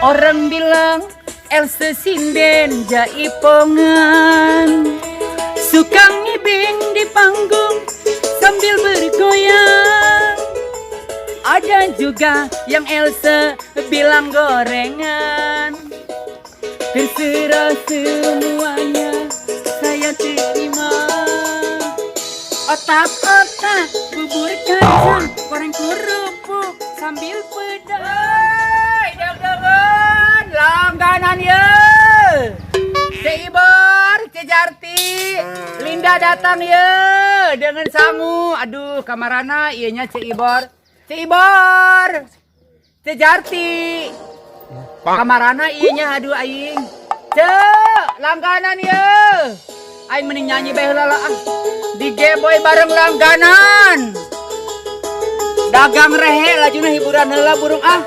Orang bilang Elsa sinden jaipongan, suka ngibing di panggung sambil bergoyang. Ada juga yang Elsa bilang gorengan. Terserah semuanya, saya terima. Otak-otak, bubur kacang, goreng kerupuk sambil pedas. Deg-degan, langganan ya. Ceu Ibor, Ceu Jarti, Linda datang ya dengan sangu. Aduh, kamarana ieu nya Ceu Ibor. Ceu Ibor, Ceu Jarti. Kamarana ieu nya, aduh aing. Ceu, langganan ya. Aing mending nyanyi bae heula lah ah. Digeboy bareng langganan. Dagang rehe lajuna hiburan heula burung ah.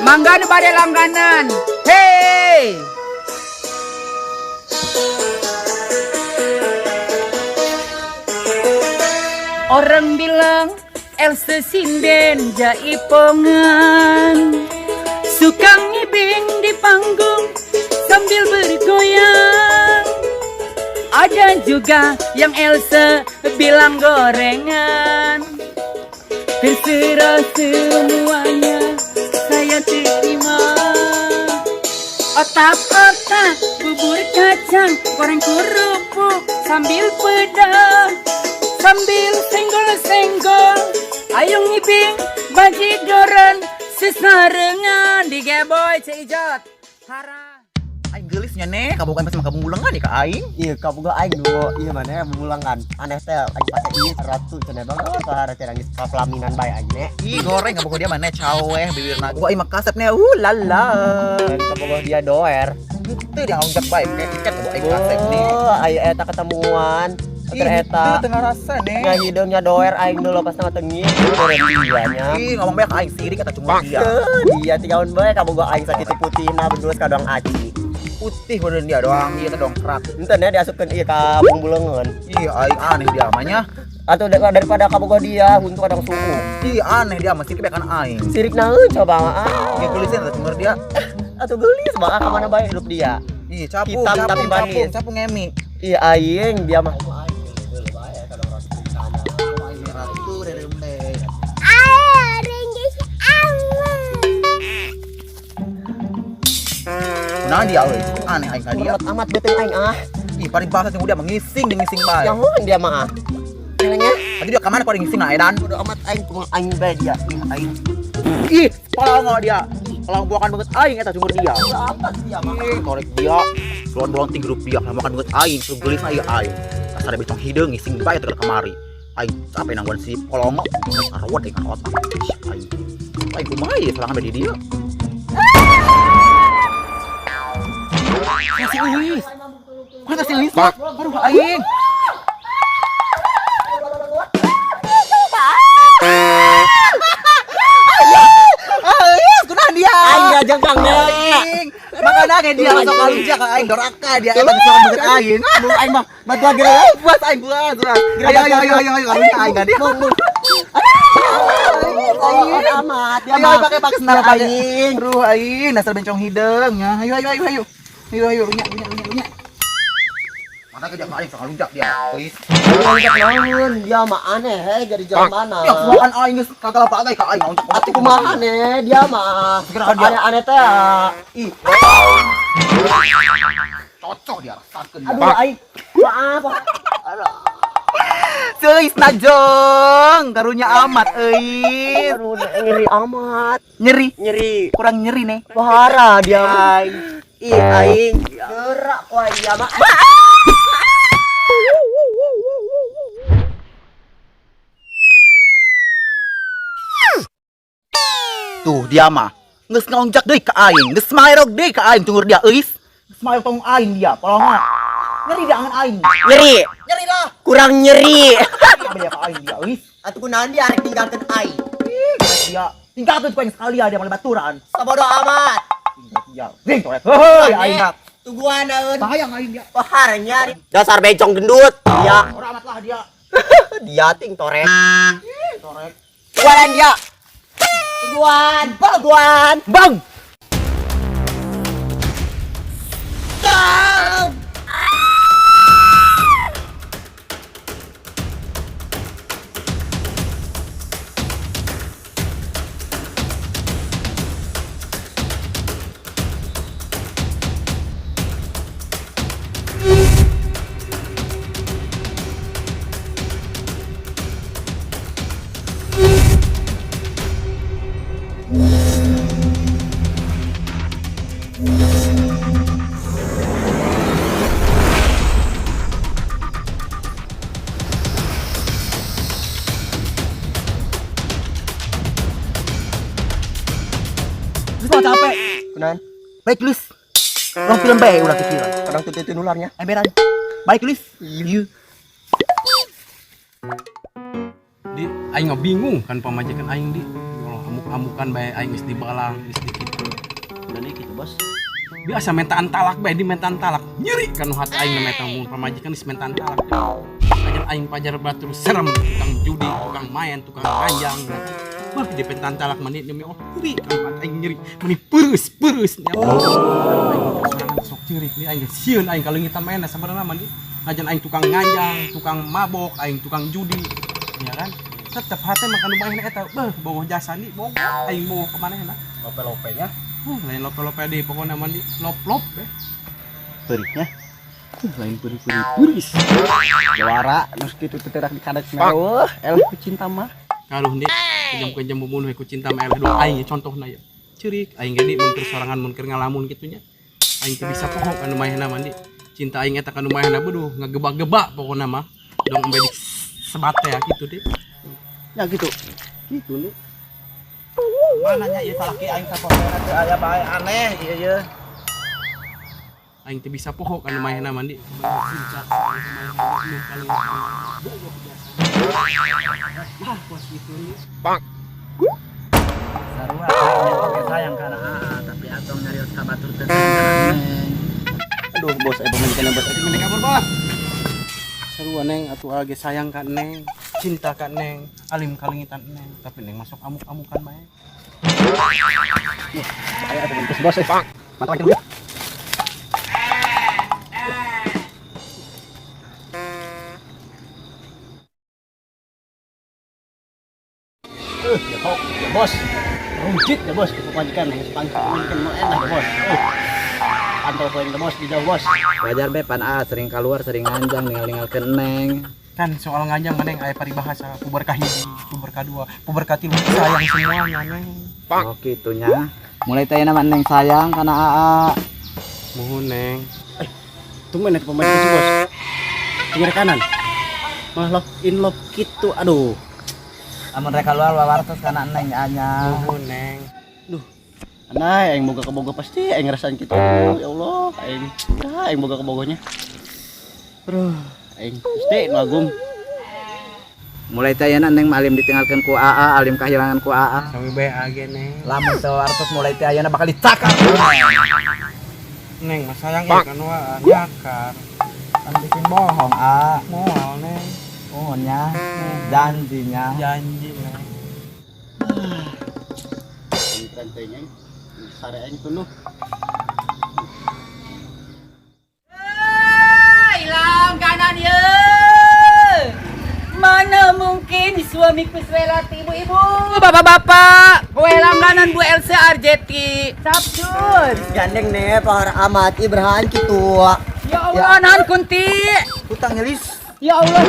Mangga nu bade langganan. Hey. Orang bilang Elsa sinden jaipongan, suka ngibing di panggung sambil bergoyang. Ada juga yang Elsa bilang gorengan. Terserah semuanya, saya terima. Otak-otak, bubur kacang, goreng kerupuk sambil pedas, sambil senggol-senggol. Ayo ngibing bajigoran sesarengan digeboy Ceu Ijot. Hara. Aing geulisnya nih, kabogoh pasti mah kabulangan ya ka aing. Iya, kabogoh aing dulu. Iya mana ya bulangan. Aneh teh aing pake ieu ratu cenah bang. Oh, sahara teh nangis pelaminan bae aing ne. Ih, goreng kabogoh dia mana caweh bibirna. Gua aing mah kasep nih, lala. Dan kabogoh dia doer. Itu dia ngaunjak bae, tiket kabogoh aing kasep nih. Oh, aing eta ketemuan. Ih, Eta itu tengah rasa nih. Nya hideungnya doer aing dulu pas tengah tengih. Doer dia nya. Ih, ngomong bae ka aing sirik kata cuma dia. Dia tigaun bae kabogoh aing sakitu putihna berdua kadang aci. Putih bener dia doang, dia teh dongkrak. Ente nya diasupkeun ieu ka bungbuleungeun. Ih, aing aneh dia mah. Atau daripada kabogoh dia huntu kadang suhu. Ih, aneh dia mah sirik bae kan aing. Sirik naeun coba ah. Ih, geulisnya teh cuma dia. Atuh geulis mah ka mana bae hidup dia. Ih, capung, Hitam tapi capung, capung, manis. Capung ngemi. Ih, aing dia mah. Ratu rerembe. Nah dia euy, aneh aing ka dia. Amat amat beuteung aing ah. Ih, paling bahasa sing udah mengising jeung ngising bae. Jangan dia mah ah. Kelenya. Tadi dia ka mana kok ngising nah edan? Bodo amat aing kumaha aing bae dia. Ih, aing. Ih, polongo dia. Kalau buakan banget aing eta cungur dia. Bodo amat dia mah. Ih, korek dia. Blon-blon ting grup dia, makan banget aing, su geulis ieu aing. Kasar becong hideung ngising bae teh kamari. Aing capek nangguan si polongo, sarua dengan otak. Ih, aing. Aing kumaha ieu serangan bae di dia. Si Uis. Mana si Uis? Aduh aing. Aing, kunaon dia? Aing ngajengkangnya. Aing. Makana ge dia langsung kalunja ka aing doraka dia eta bisa banget aing. Bung aing mah bantuan geura. Puas aing puas. Ayo ayo ayo ayo ayo kalunja aing ka dia. Bung bung. Aing amat dia Ayo mah. pakai pakai sendal aing. Aduh aing dasar bencong hideung ya. Ayo ayo ayo ayo. Ayo ayo runya runya runya runya. Mana ke dia aing sok lunjak dia. Euis. Lunjak naon dia mah aneh he jadi jalan mana. Ya kumaha aing geus kagak pakai ka aing ngaunjak. Atuh kumaha aneh dia mah. Segera dia. Aneh-aneh teh. Ih, Cocok dia rasakeun dia. aduh aing. Maaf. Aduh. Seuis najong, karunya amat euis. Aduh, nyeri amat. Nyeri, Nyeri. kurang nyeri nih. Bahara dia mah. Ih, aing. Gerak wah dia mah. Tuh dia mah geus ngaunjak deui ka aing, geus maerok deui ka aing cungur dia euis. Geus maerok tong aing dia, polongo. Nyeri dia angan aing. Nyeri. Nyeri lah. Kurang nyeri. Dia ka aing dia euis. Atuh kunaon dia arek tinggalkeun aing. Ih, dia tinggalkeun ku aing sekali dia malah baturan. Sabodo amat. Tinggal dia. Ring torek. Heuy aing mah. Tungguan naon. Sayang aing dia. Bahara nyari. Dasar bencong gendut. Dia. Ora amat lah dia. Dia ting torek. Ih, torek. Tungguan dia. Balaguan, balaguan. Bang. Geus mah capek. Kunaon? Baik Lis. Urang film bae urang pikiran. Kadang tuh itu nularnya. Emberan. Baik Lis. Iya. Di aing mah bingung kan pamajikan aing di. Ya Allah, amuk-amukan bae aing geus dibalang, geus dikitu. Dan gitu, Bos. Biasa mentaan talak bae di mentaan talak. Nyeri kan nu hati aing meta mun pamajikan geus mentaan talak. Ajan aing pajar batur serem, tukang judi, tukang main, tukang panjang. Bah di pentaan talak mani demi Allah nyeri kan hati aing nyeri. Meni peurus peurus. Ya Allah. Aing sok ceurik nih aing sieun aing kaleungitan maena sabenerna mah di. Ajan aing tukang nganjang, tukang mabok, aing tukang judi. Ya kan? Tetep hate mah kanu manehna eta, beuh bogoh jasa nih, bogoh aing bogoh ka manehna. Lope-lopenya. Lain lope-lope deh, pokoknya mandi lop-lop deh. Perihnya. Lain peri-peri puris. Juara nus kitu teh terak dikadek mewah, eleh ku cinta mah. Karuh nih, kejam-kejam pembunuh ku cinta mah eleh doa aing contohna ya. Ceurik aing ge mun keur sorangan mun keur ngalamun kitu nya. Aing teu bisa poho kanu manehna mandi. Cinta aing eta kanu manehna beduh ngagebak-gebak pokokna mah. Dong embe di sebat teh kitu deh. Ya gitu. Gitu nih. Mana nya ieu salaki aing sapopoena teu aya bae aneh ieu ye. Aing teu bisa poho kanu manehna mandi. Cinta Wah, puas gitu nih. Sarua aing oge sayang kana Aa, tapi atong nyarios ka batur teu sayang kana Neng. Aduh, Bos, pamajikan Bos. Mending kabur, Bos. Sarua Neng atuh age sayang ka Neng, cinta ka Neng, alim kalengitan Neng, tapi Neng masuk amuk-amukan bae. Ayo atuh bentus, Bos. Mantap aja. Ya kok, ya bos, runcit ya bos, pamajikan, pamajikan mau enak ya bos. Pantau poin ya bos, di jauh bos. Wajar be pan Aa sering keluar sering nganjang ninggal-ninggalkeun Neng. Kan soal nganjang maneng aya paribahasa puber ka hiji, puber ka dua, puber ka tilu sayang semuanya Neng. Oh kitu nya. Mulai teh nama Neng sayang kana Aa. Muhun Neng. Tumben eta pamajikan si bos. Pinggir kanan. Malah love in love gitu, aduh. Amun rek keluar wawartos kana Neng anya. Muhun Neng. Duh. Nah, aing boga kebogo pasti aing ngerasain kitu. Ya Allah, aing. Ya, aing boga kebogonya. Aduh, aing pasti nu agung. Mulai teh ayeuna Neng mah alim ditinggalkeun ku Aa, alim kahilangan ku Aa. Sami bae age Neng. Lamun teu wartos mulai teh ayeuna bakal dicakar. Neng mah sayang ieu kan wa nyakar. Kan bikin bohong A. Moal Neng. Oh nya, janjinya. Janji Neng. Aing keren teh nya. Sare aing tunuh. Hilang kanan ye. Mana mungkin suamiku selati ibu-ibu, bapak-bapak, kue langganan Bu Elsa Arjeti. Sabjun. Gandeng nih pahar amat Ibrahim kitu. Ya Allah, nahan kunti. Hutang Lis. Ya Allah,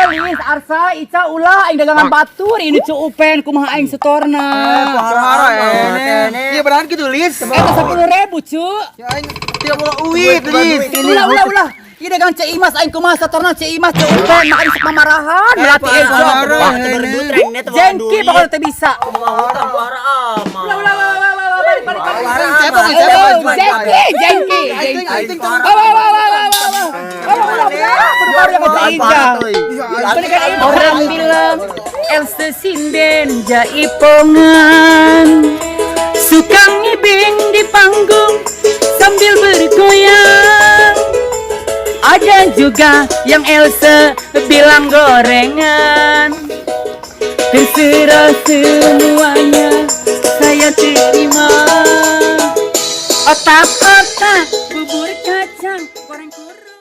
Lis, Arsa, Ica, ulah, aing dagangan batur, ini cu upen, kumaha aing setorna. Pohara ini. Iya berahan gitu Lis. Eta 10.000, cu. Ya aing tidak boleh uit Lis. Ulah, ulah, ulah. Ieu dagang Ceu Imas aing kumaha setorna Ceu Imas cu upen, makan sok mamarahan, melatih Jengki pokoknya teu bisa. Ulah, ulah, ulah, ulah, ulah, balik, balik, balik. Jengki, jengki, jengki. Ulah, ulah, ulah, ulah, ulah. Ulah, ulah, ulah, baru-baru yang Ceu Ija. Orang bilang Elsa sinden jaipongan, suka ngibing di panggung sambil bergoyang. Ada juga yang Elsa bilang gorengan. Terserah semuanya, Terima. Otak-otak, bubur kacang, goreng kurang.